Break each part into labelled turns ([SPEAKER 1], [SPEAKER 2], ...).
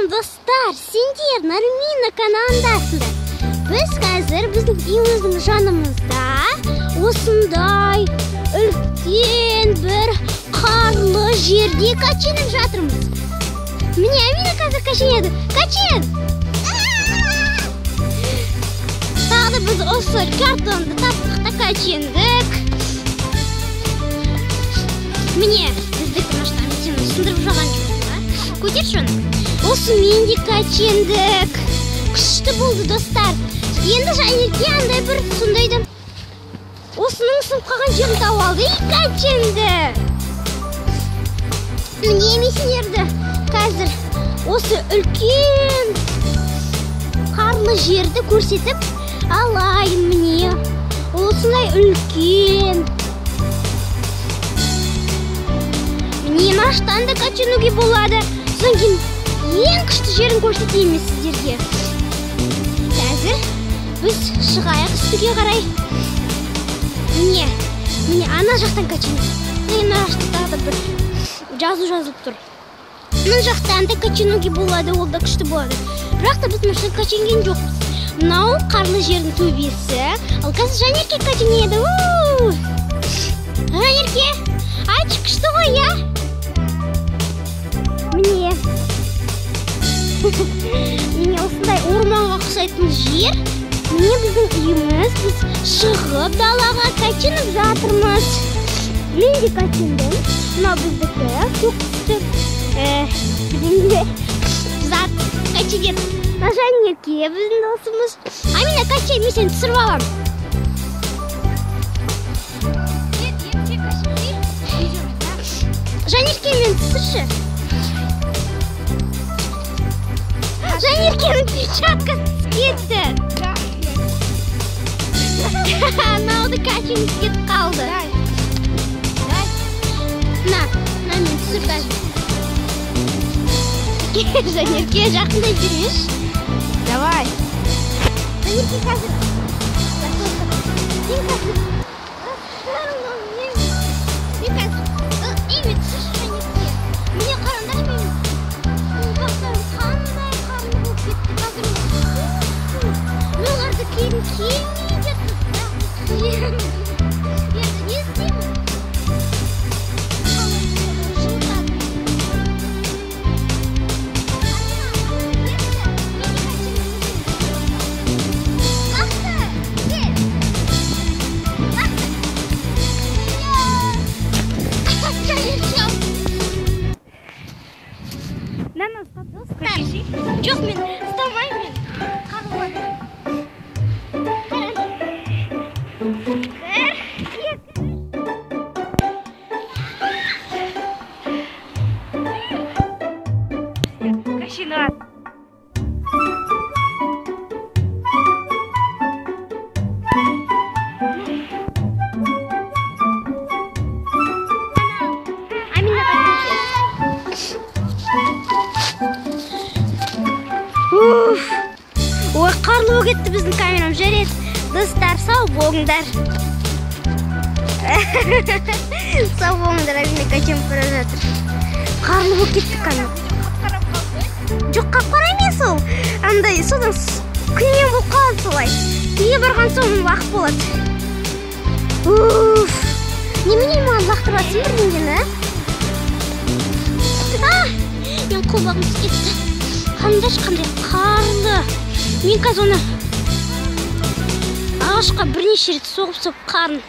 [SPEAKER 1] Сәлем достар, сендер Нармина каналындасыңдар. Біз қазір біздің үйіміздің жанымызда осындай үлкен бір қарлы жерде каченіп жатырмыз. Міне Амина қазір каченеді. Качен! Тағы да біз осы картонды таптық та качендік. Міне біздікі мына сені сындырып жаған жоқсың ба? Көтерші оны. Осымен де качендік. Күшті болды достар. Енді Жанерке андай бір сондайды осының сынып қалған жерін тауып алды. И каченді. Міне мен сендерді қазір осы үлкен қарлы жерді көрсетіп алайын. Міне осындай үлкен. Міне мынаштан да каченуге болады. Содан кейін ең күшті жерін көрсетейін мен сіздерге. Қазір біз шығайық үстіге қарай. Міне, міне ана жақтан каченеміз. Міне мына жақта тағы да бір жазу жазылып тұр. Мына жақтан да каченуге болады, ол да күшті болады. Бірақ та біз мына каченген жоқпыз. Мынау қарлы жердің төбесі. Ал қазір Жанерке каченеді. Жанерке, айтшы, күшті ғой, иә? Міне. Міне осындай орманға ұқсайтын жер. Міне біздің үйіміз. Біз шығып далаға каченіп жатырмыз. Мен де качендім. Мынау біздікі көк түсті бірдеңе зат каченеді. Мына Жанерке біздің досымыз. Амина, качен, мен сені түсіріп аламын. Жанерке, мен түсірші. Жанеркенің перчаткасы түсіп кетті. Анауды каченгісі кетіп қалды. На, на, мен түсір қазір. Жанерке, жақындай бермеші.
[SPEAKER 2] Давай.
[SPEAKER 1] Жанерке, қазір. Мен қазір. Мен қазір. Мен түсірші, Жанерке. Міне қараңдаршы, менің қолпақтарым қандай қарлы болып кетті. Қазір мен оларды кигім келмей жатыр. Енді не істеймін? Жылытады. Жоқ, мен ұстамаймын, мен қарулады. Бір, екі.
[SPEAKER 2] Качена.
[SPEAKER 1] Амина, уф! Ой, қарлы болып кетті біздің камерам. Жарайды, достар, сау болыңдар. Сау болыңдар, Амина каченіп бара жатыр. Қарлы болып кетті камера. Жоқ, қап-қара емес ол. Андай, содан күннен болып қалады солай. Үйге барған соң уақыт болады. Уф! Немене маған лақтырып жатсың бірдеңені, а? Менің қолбағым түсіп кетті. Қараңдаршы, қандай қарлы. Мен қазір оны ағашқа бірнеше рет соғып-соғып қарын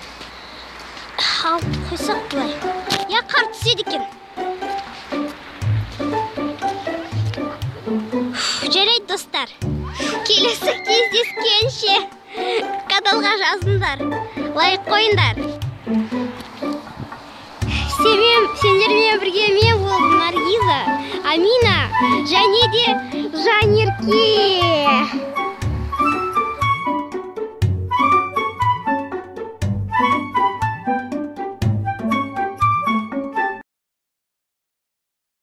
[SPEAKER 1] алып қойсақ былай. Я, қар түседі екен. Жарайды, достар. Келесі кездескенше каналға жазыңдар, лайк қойыңдар. Сендермен бірге мен болдым Наргиза, Амина және де Жанерке.